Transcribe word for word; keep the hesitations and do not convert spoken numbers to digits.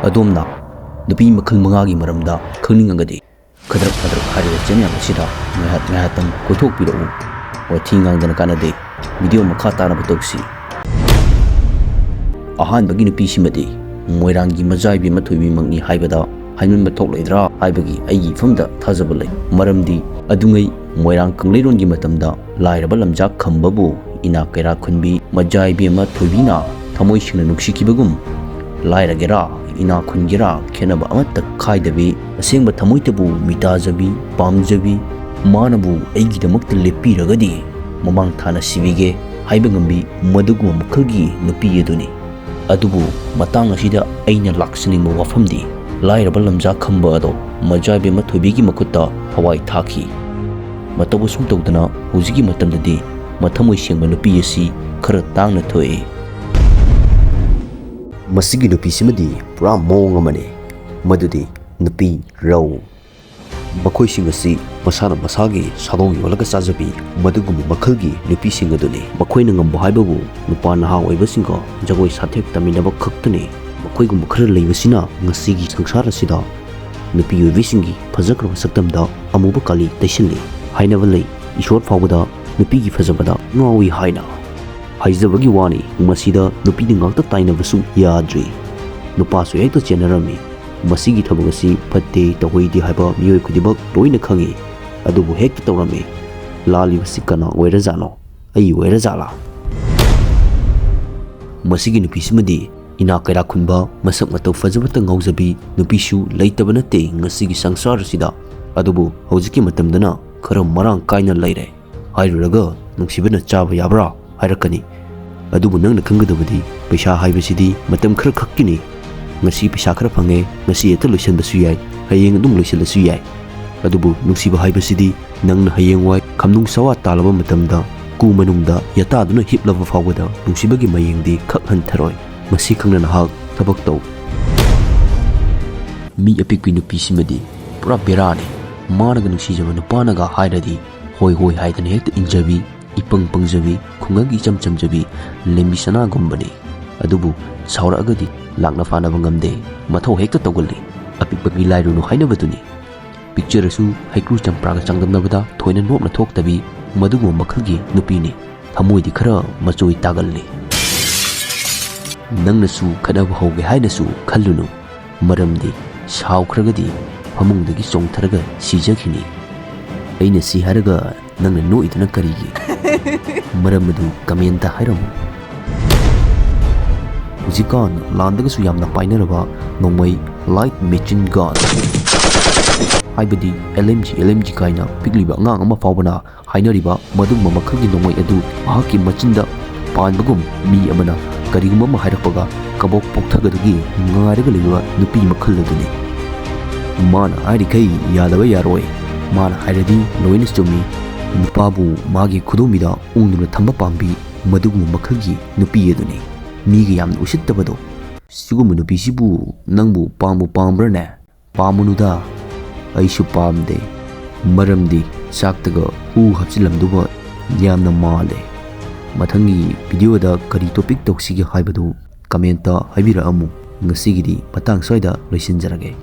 ꯑꯗꯣꯝꯅ ꯅꯨꯄꯤ ꯃꯈꯜ ꯃꯉꯥꯒꯤ ꯃꯔꯝꯗ ꯈꯪꯅꯤꯡꯉꯒꯗꯤ ꯈꯗ꯭ꯔꯛ ꯈꯗ꯭ꯔꯛ ꯍꯥꯏꯔꯤꯕ ꯆꯦꯅꯦꯜ ꯑꯁꯤꯗ ꯉꯥꯏꯍꯥꯛ ꯉꯥꯏꯍꯥꯛꯇꯪ ꯀꯣꯏꯊꯣꯛꯄꯤꯔꯛꯎ꯫ ꯋꯥꯊꯤ ꯉꯥꯡꯗꯅ ꯀꯥꯟꯅꯗꯦ꯫ ꯚꯤꯗꯤꯑꯣ ꯃꯈꯥ ꯇꯥꯅꯕ ꯇꯧꯁꯤ꯫ ꯑꯍꯥꯟꯕꯒꯤ ꯅꯨꯄꯤꯁꯤꯃꯗꯤ ꯃꯣꯏꯔꯥꯡꯒꯤ ꯃꯖꯥꯏꯕꯤ ꯑꯃ ꯊꯣꯏꯕꯤꯃꯛꯅꯤ ꯍꯥꯏꯕꯗ ꯍꯥꯏꯃꯟꯕ ꯊꯣꯛꯂꯣꯏꯗ꯭ꯔꯥ ꯍꯥꯏꯕꯒꯤ ꯑꯩꯒꯤ ꯏꯐꯝꯗ ꯊꯥꯖꯕ ꯂꯩ꯫ ꯃꯔꯝꯗꯤ ꯑꯗꯨꯉꯩ ꯃꯣꯏꯔꯥꯡ ꯀꯪꯂꯩꯔꯣꯟꯒꯤ ꯃꯇꯝꯗ ꯂꯥꯏꯔꯕ ꯂꯝꯖꯥ ꯈꯝꯕꯕꯨ ꯏꯅꯥꯛ ꯀꯩꯔꯥꯛ ꯈꯨꯟꯕꯤ ꯃꯖꯥꯏꯕꯤ ꯑꯃ ꯊꯣꯏꯕꯤꯅ ꯊꯃꯣꯏ ꯁꯦꯡꯅ ꯅꯨꯡꯁꯤꯈꯤꯕꯒꯨꯝ, ꯂꯥꯏꯔꯒꯦꯔꯥ ꯏꯅꯥꯛ ꯈꯨꯟꯒꯦꯔꯥ ꯈꯦꯠꯅꯕ ꯑꯃꯠꯇ ꯈꯥꯏꯗꯕꯤ, ꯑꯁꯦꯡꯕ ꯊꯃꯣꯏꯇꯕꯨ ꯃꯤꯇꯥꯖꯕꯤ, ꯄꯥꯝꯖꯕꯤ, ꯃꯥꯅꯕꯨ ꯑꯩꯒꯤꯗꯃꯛꯇ ꯂꯦꯞꯄꯤꯔꯒꯗꯤ ꯃꯃꯥꯡ ꯊꯥꯅ ꯁꯤꯕꯤꯒꯦ ꯍꯥꯏꯕ ꯉꯝꯕꯤ ꯃꯗꯨꯒꯨꯝꯕ ꯃꯈꯜꯒꯤ ꯅꯨꯄꯤ ꯑꯗꯨꯅꯤ꯫ ꯑꯗꯨꯕꯨ ꯃꯇꯥꯡ ꯑꯁꯤꯗ ꯑꯩꯅ ꯂꯥꯛꯆꯅꯤꯡꯕ ꯋꯥꯐꯝꯗꯤ ꯂꯥꯏꯔꯕ ꯂꯝꯖꯥ ꯈꯝꯕ ꯑꯗꯣ ꯃꯖꯥꯏꯕꯦꯝꯃ ꯊꯣꯏꯕꯤꯒꯤ ꯃꯈꯨꯠꯇ ꯊꯋꯥꯏ ꯊꯥꯈꯤ꯫ ꯃꯇꯧ ꯑꯁꯨꯝ ꯇꯧꯗꯅ ꯍꯧꯖꯤꯛꯀꯤ ꯃꯇꯝꯗꯗꯤ ꯃꯊꯃꯣꯏ ꯁꯦꯡꯕ ꯅꯨꯄꯤ ꯑꯁꯤ ꯈꯔ ꯇꯥꯡꯅ ꯊꯣꯛꯏ꯫ ꯃꯁꯤꯒꯤ ꯅꯨꯄꯤꯁꯤꯃꯗꯤ ꯄꯨꯔꯥ ꯃꯑꯣꯡ ꯑꯃꯅꯤ꯫ ꯃꯗꯨꯗꯤ ꯅꯨꯄꯤ ꯔꯧ꯫ ꯃꯈꯣꯏꯁꯤꯡ ꯑꯁꯤ ꯃꯁꯥꯅ ꯃꯁꯥꯒꯤ ꯁꯥꯗꯣꯡ ꯌꯣꯜꯂꯒ ꯆꯥꯖꯕꯤ ꯃꯗꯨꯒꯨꯝꯕ ꯃꯈꯜꯒꯤ ꯅꯨꯄꯤꯁꯤꯡ ꯑꯗꯨꯅꯤ꯫ ꯃꯈꯣꯏꯅ ꯉꯝꯕ ꯍꯥꯏꯕꯕꯨ ꯅꯨꯄꯥ ꯅꯍꯥ ꯑꯣꯏꯕꯁꯤꯡꯒ ꯖꯒꯣꯏ ꯁꯥꯊꯦꯛ ꯇꯝꯃꯤꯟꯅꯕ ꯈꯛꯇꯅꯤ꯫ ꯃꯈꯣꯏꯒꯨꯝꯕ ꯈꯔ ꯂꯩꯕꯁꯤꯅ ꯉꯁꯤꯒꯤ ꯁꯪꯁꯥꯔ ꯑꯁꯤꯗ ꯅꯨꯄꯤ ꯑꯣꯏꯕꯤꯁꯤꯡꯒꯤ ꯐꯖꯈ꯭ꯔꯕ ꯁꯛꯇꯝꯗ ꯑꯃꯨꯕ ꯀꯥꯂꯤ ꯇꯩꯁꯤꯜꯂꯤ꯫ ꯍꯥꯏꯅꯕ ꯂꯩ, ꯏꯁꯣꯔ ꯐꯥꯎꯕꯗ ꯅꯨꯄꯤꯒꯤ ꯐꯖꯕꯗ ꯉꯥꯎꯏ ꯍꯥꯏꯅ꯫ ꯍꯥꯏꯖꯕꯒꯤ ꯋꯥꯅꯤ, ꯃꯁꯤꯗ ꯅꯨꯄꯤꯅ ꯉꯥꯛꯇ ꯇꯥꯏꯅꯕꯁꯨ ꯌꯥꯗ꯭ꯔꯤ꯫ ꯅꯨꯄꯥꯁꯨ ꯍꯦꯛꯇ ꯆꯦꯟꯅꯔꯝꯃꯤ꯫ ꯃꯁꯤꯒꯤ ꯊꯕꯛ ꯑꯁꯤ ꯐꯠꯇꯦ, ꯇꯧꯍꯩꯗꯦ ꯍꯥꯏꯕ ꯃꯤꯑꯣꯏ ꯈꯨꯗꯤꯡꯃꯛ ꯂꯣꯏꯅ ꯈꯪꯏ꯫ ꯑꯗꯨꯕꯨ ꯍꯦꯛꯇ ꯇꯧꯔꯝꯃꯤ꯫ ꯂꯥꯜꯂꯤꯕꯁꯤ ꯀꯅꯥ ꯑꯣꯏꯔꯖꯥꯠꯅꯣ? ꯑꯩ ꯑꯣꯏꯔꯖꯥꯠꯂꯥ? ꯃꯁꯤꯒꯤ ꯅꯨꯄꯤꯁꯤꯃꯗꯤ ꯏꯅꯥꯛ ꯀꯩꯔꯥꯛ ꯈꯨꯟꯕ, ꯃꯁꯛ ꯃꯇꯧ ꯐꯖꯕꯇ ꯉꯥꯎꯖꯕꯤ ꯅꯨꯄꯤꯁꯨ ꯂꯩꯇꯕ ꯅꯠꯇꯦ ꯉꯁꯤꯒꯤ ꯁꯪꯁꯥꯔ ꯑꯁꯤꯗ꯫ ꯑꯗꯨꯕꯨ ꯍꯧꯖꯤꯛꯀꯤ ꯃꯇꯝꯗꯅ ꯈꯔ ꯃꯔꯥꯡ ꯀꯥꯏꯅ ꯂꯩꯔꯦ꯫ ꯍꯥꯏꯔꯨꯔꯒ ꯅꯨꯡꯁꯤꯕꯅ ꯆꯥꯕ ꯌꯥꯕ꯭ꯔꯥ ꯍꯥꯏꯔꯛꯀꯅꯤ꯫ ꯑꯗꯨꯕꯨ ꯅꯪꯅ ꯈꯪꯒꯗꯕꯗꯤ ꯄꯩꯁꯥ ꯍꯥꯏꯕꯁꯤꯗꯤ ꯃꯇꯝ ꯈꯔ ꯈꯛꯀꯤꯅꯤ꯫ ꯉꯁꯤ ꯄꯩꯁꯥ ꯈꯔ ꯐꯪꯉꯦ, ꯉꯁꯤ ꯍꯦꯛꯇ ꯂꯣꯏꯁꯤꯟꯕꯁꯨ ꯌꯥꯏ, ꯍꯌꯦꯡ ꯑꯗꯨꯝ ꯂꯣꯏꯁꯤꯜꯂꯁꯨ ꯌꯥꯏ꯫ ꯑꯗꯨꯕꯨ ꯅꯨꯡꯁꯤꯕ ꯍꯥꯏꯕꯁꯤꯗꯤ ꯅꯪꯅ ꯍꯌꯦꯡꯋꯥꯏ ꯈꯝꯅꯨꯡ ꯁꯋꯥ ꯇꯥꯜꯂꯕ ꯃꯇꯝꯗ ꯀꯨ ꯃꯅꯨꯡꯗ ꯌꯥꯇꯥꯗꯨꯅ ꯍꯤꯞꯂꯕ ꯐꯥꯎꯕꯗ ꯅꯨꯡꯁꯤꯕꯒꯤ ꯃꯌꯦꯡꯗꯤ ꯈꯛ ꯍꯟꯊꯔꯣꯏ꯫ ꯃꯁꯤ ꯈꯪꯅ ꯅꯍꯥꯛ ꯊꯕꯛ ꯇꯧ꯫ ꯃꯤ ꯑꯄꯤꯛꯄꯤ ꯅꯨꯄꯤꯁꯤꯃꯗꯤ ꯄꯨꯔꯥ ꯕꯦꯔꯥꯅꯤ꯫ ꯃꯥꯅꯒ ꯅꯨꯡꯁꯤꯖꯕ ꯅꯨꯄꯥꯅꯒ ꯍꯥꯏꯔꯗꯤ ꯍꯣꯏ ꯍꯣꯏ ꯍꯥꯏꯗꯅ ꯍꯦꯛꯇ ꯏꯟꯖꯕꯤ, ꯏꯄꯪ ꯄꯪꯖꯕꯤ, ꯈꯨꯡꯒꯪꯒꯤ ꯏꯆꯝ ꯆꯝꯖꯕꯤ, ꯂꯦꯝꯕꯤ ꯁꯅꯥꯒꯨꯝꯕꯅꯤ꯫ ꯑꯗꯨꯕꯨ ꯁꯥꯎꯔꯛꯑꯒꯗꯤ ꯂꯥꯛꯅ ꯐꯥꯅꯕ ꯉꯝꯗꯦ꯫ ꯃꯊꯧ ꯍꯦꯛꯇ ꯇꯧꯒꯜꯂꯤ꯫ ꯑꯄꯤꯛꯄ ꯃꯤ ꯂꯥꯏꯔꯨꯅꯨ ꯍꯥꯏꯅꯕꯗꯨꯅꯤ꯫ ꯄꯤꯛꯆꯔꯁꯨ ꯍꯩꯀ꯭ꯔꯨ ꯆꯝꯄ꯭ꯔꯥꯒ ꯆꯥꯡꯗꯝꯅꯕꯗ ꯊꯣꯏꯅ ꯅꯣꯞꯅ ꯊꯣꯛꯇꯕꯤ ꯃꯗꯨꯒꯨꯝꯕ ꯃꯈꯜꯒꯤ ꯅꯨꯄꯤꯅꯤ꯫ ꯊꯃꯣꯏꯗꯤ ꯈꯔ ꯃꯆꯣꯏ ꯇꯥꯒꯜꯂꯤ꯫ ꯅꯪꯅꯁꯨ ꯈꯠꯅꯕ ꯍꯧꯒꯦ ꯍꯥꯏꯅꯁꯨ ꯈꯜꯂꯨꯅꯨ, ꯃꯔꯝꯗꯤ ꯁꯥꯎꯈ꯭ꯔꯒꯗꯤ ꯐꯃꯨꯡꯗꯒꯤ ꯆꯣꯡꯊꯔꯒ ꯁꯤꯖꯈꯤꯅꯤ꯫ ꯑꯩꯅ ꯁꯤ ꯍꯥꯏꯔꯒ ꯅꯪꯅ ꯅꯣꯛꯏꯗꯨꯅ ꯀꯔꯤꯒꯤ? ꯃꯔꯝ ꯑꯗꯨ comment ꯍꯥꯏꯔꯝꯃꯨ꯫ ꯍꯧꯖꯤꯛꯀꯥꯟ ꯂꯥꯟꯗꯒꯁꯨ ꯌꯥꯝꯅ ꯄꯥꯏꯅꯔꯕ ꯅꯣꯡꯃꯩ Light Machine Gun, ꯍꯥꯏꯕꯗꯤ L M G, L M G ꯀꯥꯏꯅ ꯄꯤꯛꯂꯤꯕ ꯑꯉꯥꯡ ꯑꯃ ꯐꯥꯎꯕꯅ ꯍꯥꯏꯅꯔꯤꯕ ꯃꯗꯨꯒꯨꯝꯕ ꯃꯈꯜꯒꯤ ꯅꯣꯡꯃꯩ ꯑꯗꯨ ꯃꯍꯥꯛꯀꯤ ꯃꯆꯤꯟꯗ ꯄꯥꯟꯕꯒꯨꯝ, ꯃꯤ ꯑꯃꯅ ꯀꯔꯤꯒꯨꯝꯕ ꯑꯃ ꯍꯥꯏꯔꯛꯄꯒ ꯀꯕꯣꯛ ꯄꯣꯛꯊꯒꯗꯒꯤ ꯉꯥꯏꯔꯒ ꯂꯩꯕ ꯅꯨꯄꯤ ꯃꯈꯜ ꯑꯗꯨꯅꯤ꯫ ꯃꯥꯅ ꯍꯥꯏꯔꯤꯈꯩ ꯌꯥꯗꯕ ꯌꯥꯔꯣꯏ꯫ ꯃꯥꯅ ꯍꯥꯏꯔꯗꯤ ꯂꯣꯏꯅ ꯆꯨꯝꯃꯤ꯫ ꯅꯨꯄꯥꯕꯨ ꯃꯥꯒꯤ ꯈꯨꯗꯣꯝꯕꯤꯗ ꯎꯪꯗꯨꯅ ꯊꯝꯕ ꯄꯥꯝꯕꯤ, ꯃꯗꯨꯒꯨꯝꯕ ꯃꯈꯜꯒꯤ ꯅꯨꯄꯤ ꯑꯗꯨꯅꯤ꯫ ꯃꯤꯒ ꯌꯥꯝꯅ ꯎꯁꯤꯠꯇꯕꯗꯣ꯫ ꯁꯤꯒꯨꯝꯕ ꯅꯨꯄꯤꯁꯤꯕꯨ ꯅꯪꯕꯨ ꯄꯥꯝꯕꯨ ꯄꯥꯝꯕ꯭ꯔꯅꯦ? ꯄꯥꯝꯃꯨꯅꯨꯗ, ꯑꯩꯁꯨ ꯄꯥꯝꯗꯦ꯫ ꯃꯔꯝꯗꯤ ꯆꯥꯛꯇꯒ ꯍꯨ ꯍꯥꯞꯆꯤꯜꯂꯝꯗꯨꯕ ꯌꯥꯝꯅ ꯃꯥꯜꯂꯦ꯫ ꯃꯊꯪꯒꯤ video ꯗ ꯀꯔꯤ topic ꯇꯧꯁꯤꯒꯦ ꯍꯥꯏꯕꯗꯨ comment ꯇ ꯍꯥꯏꯕꯤꯔꯛꯑꯝꯃꯨ꯫ ꯉꯁꯤꯒꯤꯗꯤ ꯃꯇꯥꯡ ꯁ꯭ꯋꯥꯏꯗ ꯂꯣꯏꯁꯤꯟꯖꯔꯒꯦ꯫